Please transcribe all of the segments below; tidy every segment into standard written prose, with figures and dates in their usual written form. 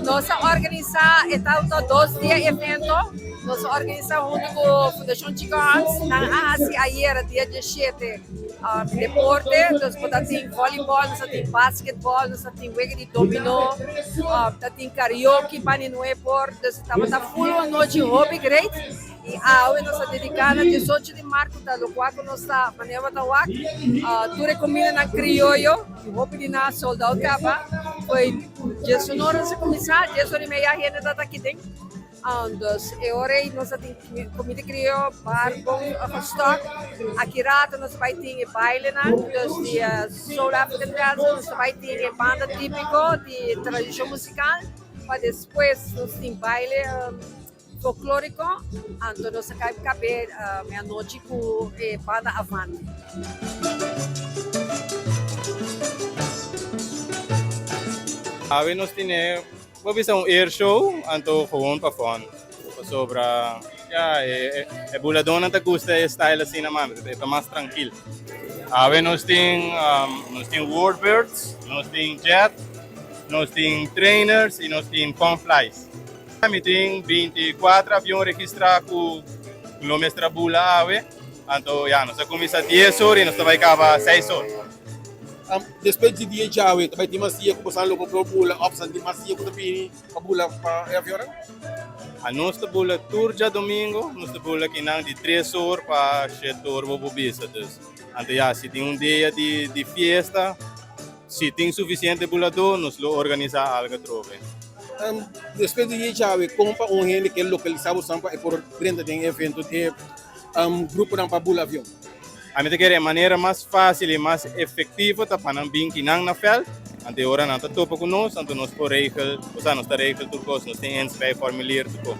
Nos a organisá e tabata dos dia evento. Nos a organisá huntu ku Fundashon Chico Hans. Nan a hasi ayera dia diesshete deporte. Dus bo ta tin volleyball, nos a tin basketball, nos a tin wega di dominó, ta tin karaoke pa ni nuebe or. Dus tabata full un anochi hopi great. I awe nos a dediká na diesocho di mart ku ta lokual ku nos ta manera bo ta wak tur e kumindanan krioyo i hopi di nan a sold out kaba. Foi diesun ora nos a kuminsá, dies ora i media hende ta aki den. Dus e ora ei nos a tin kumida krioyo bar bon gestok. Aki rato nos a bai tin e bailenan dus di Soul African Dance nos a bai tin e banda típiko di tradishon musikal pa despues nos tin baile. Folklóriko, anto nos a kai kab'é meanochi ku e banda Avanti. Awe nos tene, bo bisa un air show, anto gewoon pa fun. Pasobra, ya, e buladónan ta gusta e style asina mas, e ta mas trankil. Awe nos tin, nos tin warbirds, nos tin jet, nos tin trainers y nos tin fun flies. Mi tin 24 avion registrá ku lo mester a bula awe. Anto ya, nos a kuminsá dies or i nos ta bai kaba seis or. Despues di dia djawe ta bai tin mas dia ku boso lo por bula òf boso tin mas dia ku ta bini pa bula pa e avionnan? Anos ta bula tur djadomingo, nos ta bula kinan di tres or pa shete or bo por bisa. Dus, anto ya, si tin un dia di fiesta, Si tin sufisiente buladó, nos lo organisá algu atrobe. Despues di e djawe, kon pa un hende ke lokalisá bo san pa e por drenta den e evento di e gruponan pa bula avion? Ami ta kere e manera mas fásil i mas efektivo ta pa nan bin kinan na vèlt, anto e ora nan ta topa ku nos, anto nos por regel, osea nos ta regel tur kos, nos tin inschrijfformulier tur kos.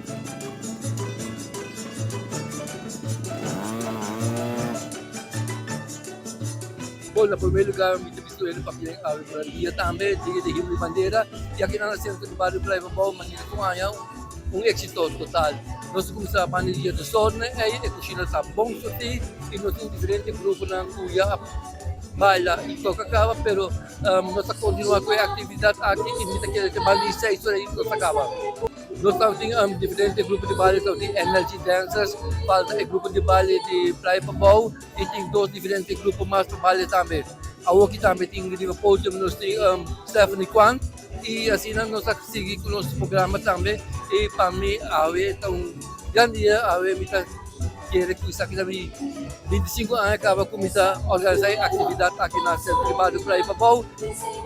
Bon, na promé lugá mi ta bisto hende papia den awe ku dia tambe, dia di himno di bandera, i aki nan na sentro di bario Playa Pabou manera ku haña un éksito total. Nos a kuminsá banda di dia desorden ei, e kushina ta bon surtí i nos tin diferente gruponan ku ya a baila i toka kaba, pero nos ta kontinuá ku e aktividat aki i mi ta kere te banda di seis ora ei nos ta kaba. Nos tabatin diferente grupo di baile, tabatin NLG Dancers, falta e grupo di baile di Playa Pabou. I tin dos diferente grupo mas pa baile tambe. Awoki tambe tin riba podium nos tin Stephanie Kwan i asina nos a sigui ku nos programa tambe. I pa mi awe ta un gran dia, awe mi ta kere ku esaki ta mi 25 aña kaba kuminsá organisá e aktividat aki na Sentro di Bario Playa Pabou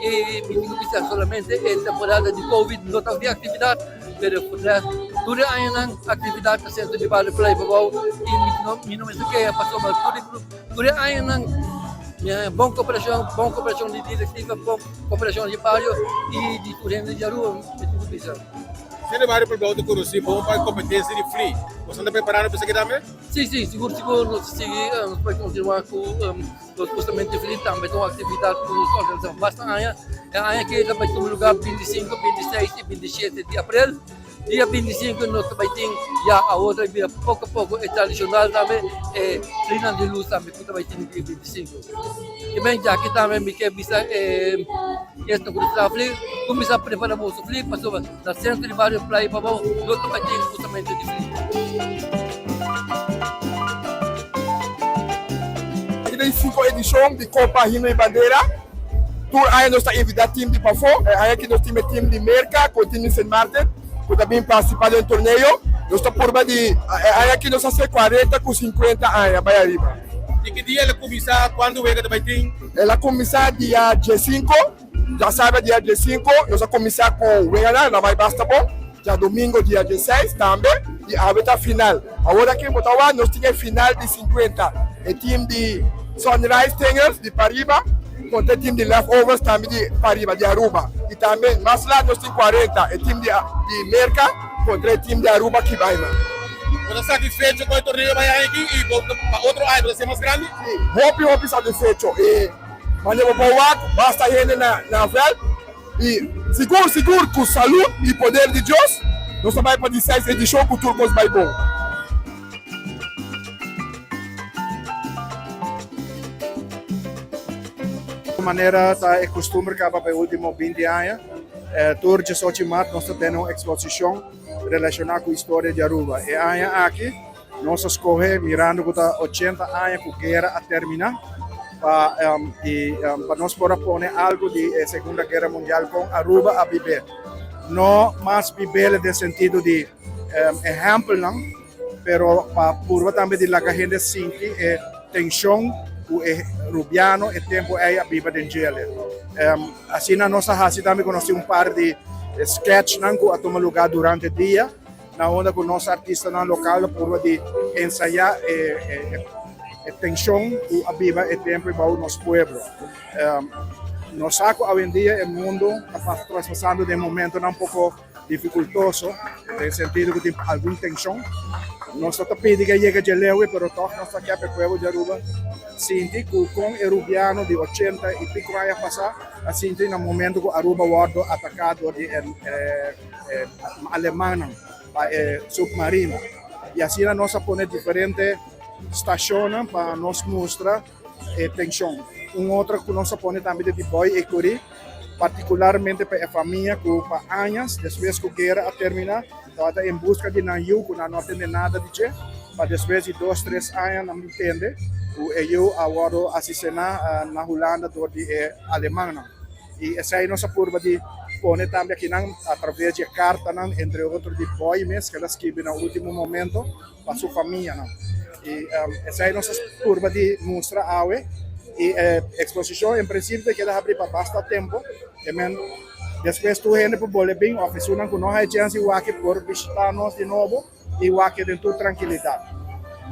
i mi tin ku bisa solamente e temporada di covid no tabatin aktividat. Pero por rest, tur e añanan actividad ta centro di barrio Playa Pabao y mi no, mi no mester keha pasobra tur e grupo, tur e añanan mi haña bon cooperacion, bon cooperacion di directiva, bon cooperacion di barrio y di tur hende di Aruba, mi tin cu bisa. Centro di Barrio Playa Pabao ta conoci bon pa e competencia di fli. Boso ta preparando pa esaki tambe? Si, si, sigur sigur nos ta sigui, nos por continua cu. Nos Justamente Feliz tambe ta un actividad cu nos ta organisa basta aña. E aña aki ta bay tuma lugar 25, 26 y 27 di april. Dia 25 nos ta bay tin ya awor ta bira poco a poco e tradicional tambe e Flinan di Luz tambe cu ta bay tin dia 25. Y ben djaki tambe mi ke bisa e esta cu ta traha fli cuminsa prepara boso fli pasobra na centro di bario Playa Pabao no ta bay tin justamente di fli. Aki den sinku edishon di Kopa Himno i Bandera. Tur aña nos ta invitá tim di pafó. E aña aki nos tin e tim di Merka ku e tim di Sint Maarten ku ta bin partisipá den torneo. Nos ta purba di e aña aki nos hasi kuarenta ku sinkuenta aña bai ariba. Di ki dia el a kuminsá? Kuantu wega ta bai tin? El a kuminsá dia diesinku. Djasabra dia diesinku nos a kuminsá ku weganan, nan bai basta bon. Djadomingo dia dieseis tambe i awe ta final. Awor aki bo ta wak nos tin e final di sinkuenta. E team di Sunrise Stingers di pariba kontra e team di Leftovers tambe di pariba di Aruba. I tambe mas lat nos tin kuarenta e team di Merka kontra e team di Aruba Kibaima. Bo ta satisfecho ku e torneo bai aña aki i bo pa otro aña bo ta ser mas grandi? Si, hopi hopi satisfecho. E manera bo por wak basta hende na vèlt. I sigur sigur ku salud i poder di Dios nos ta bai pa di seis edishon ku tur kos bai bon. Manera ta e kustumber kaba pa e ultimo 20 aña. Tur diesocho mart nos ta tene un eksposishon relashoná ku historia di Aruba. E aña aki nos a skohe mirando ku ta ochenta aña ku guera a terminá pa i pa nos por a pone algu di e Segunda Guera Mundial kon Aruba a bib'é. No mas bib'é den sentido di ehèmpelnan pero pa purba tambe di laga hende sinti e tenshon ku e rubiano e tempu ei a biba den djele. Asina nos a hasi tambe ku nos tin un par di sketchnan ku a tuma lugá durante dia na unda ku nos artistanan lokal a purba di ensayá e tenshon ku a biba e tempu ei bou nos pueblo. Nos sa ku awendia e mundu ta traspasando den momentonan poko Dificultoso, den sentido cu tin algun tension. Nos no ta pidi cu a yega dje leu, pero toch nos ta kier pa e pueblo di Aruba sinti cu con e Rubiano di ochenta y pico aña pasa a sinti na momento cu Aruba wordo ataca door di e Alemannan pa e submarino. Y asina nos a pone diferente stacionnan pa nos mustra e tension. Un otro cu nos a pone tambe ta di Boy Ecury. Partikularmente pa e famia ku pa añas despues ku guera a terminá tabata en buska di nan yu ku nan no a tende nada di dje, pa despues di dos tres aña nan bin tende ku e yu a wòrdu asisená na Hulanda dor di e alemannan. I esei nos a purba di pone tambe akinan atraves di e kartanan, entre otro di Boy mes ku el a skibi na último momento. pa su famianan. I esei nos a purba di mustra awe i e eksposishon en prinsipio ta keda habri pa basta tempu. E men despues tur hende por bolbe bin òf esunnan ku no haya chèns di wak por bishitá nos di nobo i wak den tur trankilidat.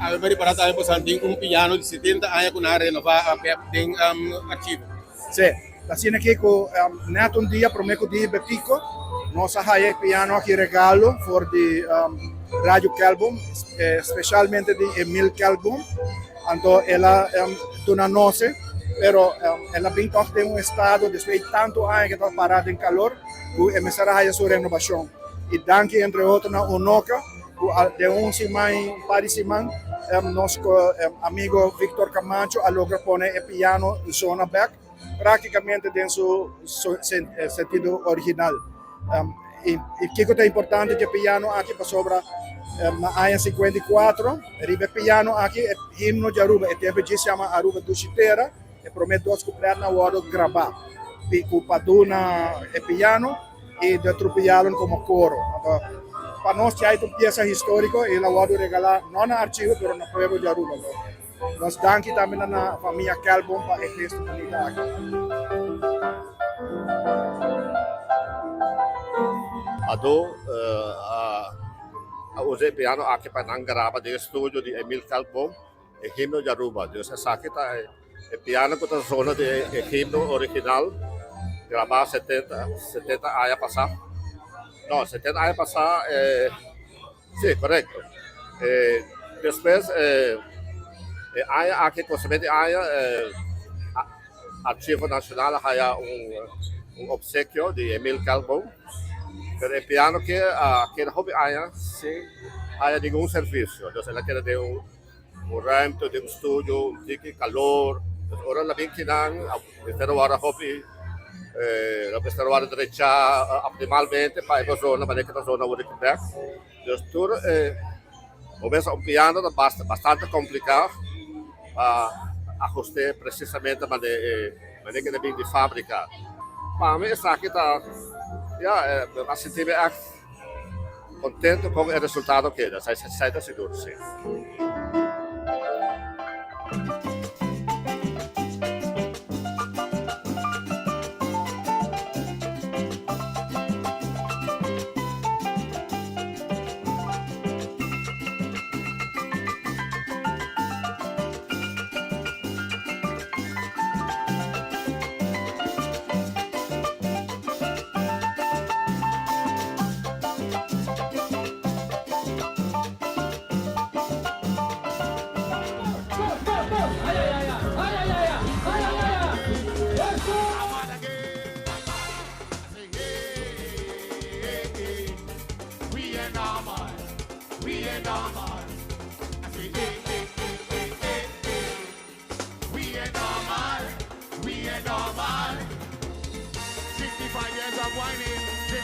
Awe mi a ripará tambe ku san tin un piano di setenta aña ku nan a renová den archivo. Sí, ta asina aki ku nèt un dia promé ku dia Betico nos a haya e piano aki regalo for di Radio Kelboom, spesialmente di Emil Kelboom. Anto el a duna nos e, pero el a bin tòg den un estado despues di tantu aña ku e tabata pará den kalor ku e mester a haya su renobashon. I danki entre otro na Unoca ku den un siman i un par di siman nos amigo Victor Camacho a logra pone e piano zona bek praktikamente den su sentido original. I kiko ta importante di e piano aki pasobra na aña 54 riba e piano aki e himno di Aruba, e tempo djis yama Aruba Dushi Tera, e prome dos kupletnan a wòrdu grabá ku pa duna e piano i de Trupialon komo koro. Anto pa nos ya e ta un piesa históriko i el a wòrdu regalá no na archivo pero na pueblo di Aruba. Nos danki tambe na na famia Kelboom pa e gesto bunita aki. Ado a usa e piano aki pa nan graba den e studio di Emil Kelboom e himno di Aruba. Dus esaki ta e piano ku ta zona di e himno original grabá setenta setenta aña pasá. No, setenta aña pasá si korekto. Despues e aña aki kosemente e aña Archivo Nacional a haya un obsekio di Emil Kelboom, pero e piano ke a keda hopi aña sin haya ningun servisio. Dus el a keda den un ruimte, den un studio, un tiki kalor. Dus ora el a bin kinan, mester a wòrdu hopi, lo mester a wòrdu drechá optimalmente pa e por zona manera ku ta zona awor aki bèk. Dus tur e. Bo mester un piano ta bastante kompliká pa ahust'é presisamente manera ke ta bin di fábrika. Pa mi esaki ta, ya, mi a sinti mi ègt kontento kon e resultado keda, esei ta sigur, si.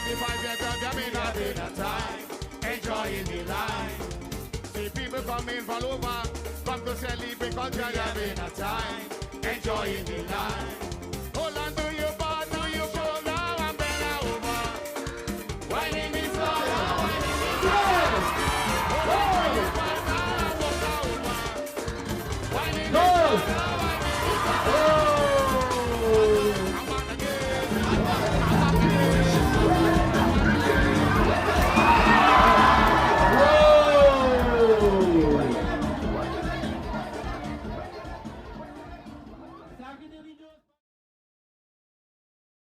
25 years of jamming, having a time, enjoying the life. See people coming from over, come to celebrate culture, having a time, enjoying the life.